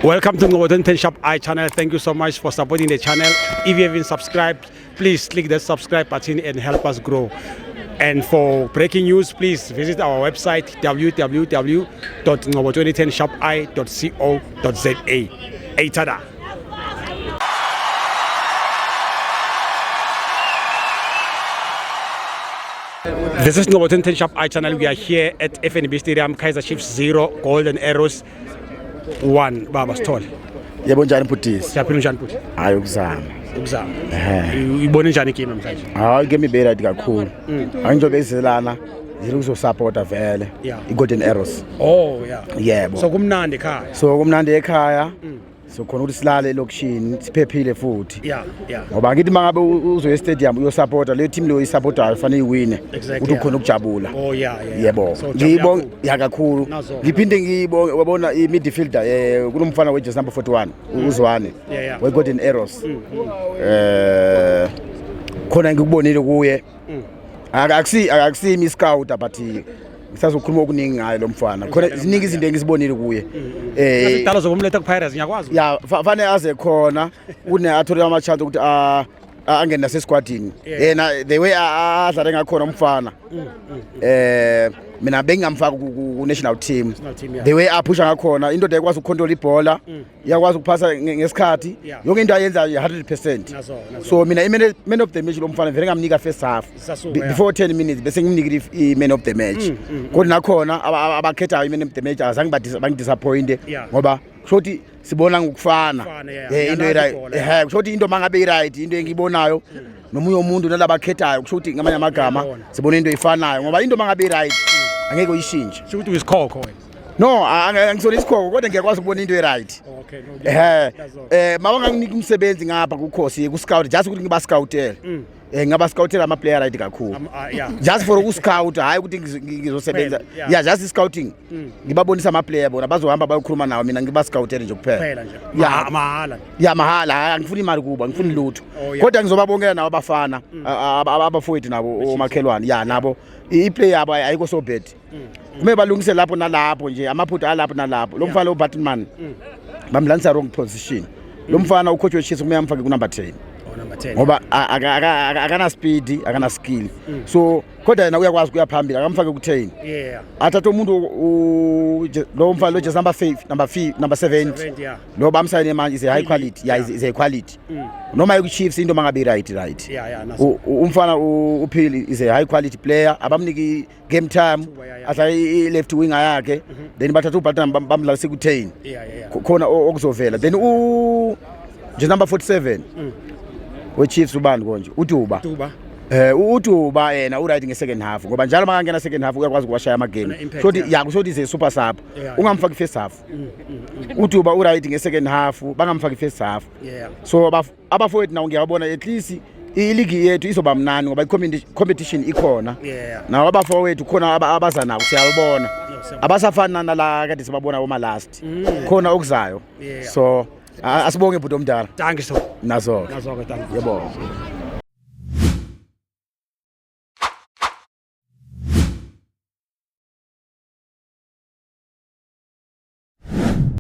Welcome to Ngobo 10 Shop I channel. Thank you so much for supporting the channel. If you haven't subscribed, please click the subscribe button and help us grow. And for breaking news, please visit our website www.ngobo2010shopi.co.za. Eitada. This is Ngobo 2010 Shop I channel. We are here at FNB Stadium, Kaizer Chiefs 0, Golden Arrows 1. Baba Sithole. Yebo, njani bhutisi? Siyaphila, njani bhuti? Hayi, ukuzama. Ukuzama. Uyibone njani igame namhlanje? Hayi, igame ibe right kakhulu. Hayi, njengoba izelana ziri kuzosupporta vele i-Golden Arrows. Oh yeah. Yebo. So kumnandi ekhaya. So kumnandi ekhaya. So khona ukuthi silale elokishini siphephile futhi. Ngoba ngithi mangabe uzoya e-stadium uyosupporta leyo team leyo oyisupportayo, fanele iwine ukuthi ukhona ukujabula. Yebo. So Ngiyibonga ujabula ya kakhulu. Nazo. Ngiphinde ngiyibonge, wabona i-midfielder, kunomfana we-jersey number 41, uZwane we-Golden Arrows. Khona ngikubonile kuye. Akusimi iscout, but ngisazokhuluma okuningi ngaye lo mfana. Khona ziningi izinto engizibonile kuye. Sidala zokumletha ku-Pirates, ngiyakwazi. Ya, fanele aze khona une athole ama chance ukuthi angene nasesquadini. Yena the way adlale ngakhona umfana, mina bengingamfaka ku national team. National team, yeah. The way aphusha ngakhona, indoda ekwazi ukucontrol ibhola, iyakwazi ukuphasa ngesikhathi. Yonke into ayenzayo 100%. Nazo, nazo. So mina i-man of the match lo mfana vele ngamnika first half. Sasuka, Before 10 minutes bese ngimnikile i-man of the match. Kodwa nakhona abakhethayo i-man of the match azange bangidisappointe ngoba kusho ukuthi sibona ngokufana. Kufana, yeah. Into Uyalazi e-right. ibhola, yeah. Kusho ukuthi into mangabe i-right, into engiyibonayo nomunye umuntu nalabakhethayo, kusho ukuthi ngamanye amagama Uyabona. sibona into efanayo, ngoba into mangabe i-right angeke uyishintshe. Sho ukuthi uyisikhokho wena. No, angisona isikhokho, kodwa ngiyakwazi ukubona into e-right. Okay, no. Nazo. Mama nganginika umsebenzi ngapha kukhosi ku scout, just ukuthi ngiba scoutele. Ngaba scoutela ama player right kakhulu. Just for uku scout, hayi ukuthi ngizosebenza. Kuphela, yeah. Yeah, just scouting. Ngibabonisa ama player, bona bazohamba bayokhuluma nawo, mina ngiba scoutele nje kuphela. Kuphela nje. Yeah. Mahala. Ya, mahala, hayi, angifuni imali kuba, angifuni lutho. Kodwa ngizobabongela nabo abafana, abafowethu nabo omakhelwane. Ya, nabo i-play yabo ayikho so bad. Kumele balungise lapho nalapho nje, amaphutha alapho nalapho. Lo mfana uBatman bamlanisa wrong position. Lo mfana ucoach weChiefs kumele amfake ku number 10. Oh, number 10. Ngoba akana speed, akana skill. So kodwa yena uyakwazi kuya phambili, akamfake ku 10. Athathe umuntu lo mfana lo just number 5, number 5, number 70. 70, yeah. Lo bamsayine manje is a high quality. Yeah, is a quality. Noma iku Chiefs into mangabe right. Yeah, nazo. Umfana uPhili is a high quality player, abamniki game time. Yeah. Adlala i left winger yakhe, then bathatha uBatman bamdlalise ku 10. Yeah. Khona okuzovela then u nje number 47 we Chiefs, ubani konje, uDuba. Duba. uDuba yena u right nge second half, ngoba njalo makangena second half uyakwazi ukuwashaya ama game. Une-impact, Shothi yeah. Ya, kusho is a super sub. Ungamfaki first half. uDuba u right nge second half, bangamfaki first half. So abafowethu nawo ngiyabona, at least iligi yethu izoba mnandi ngoba i-competition ikhona. Nawo abafowethu khona abaza nabo, siyabona. Siyabona. Abasafani nala kade sibabona oma last. Khona okuzayo. So asibonge bhuti omdala. Thank you so. Nazo. Nazo ke, thank you. Yebo.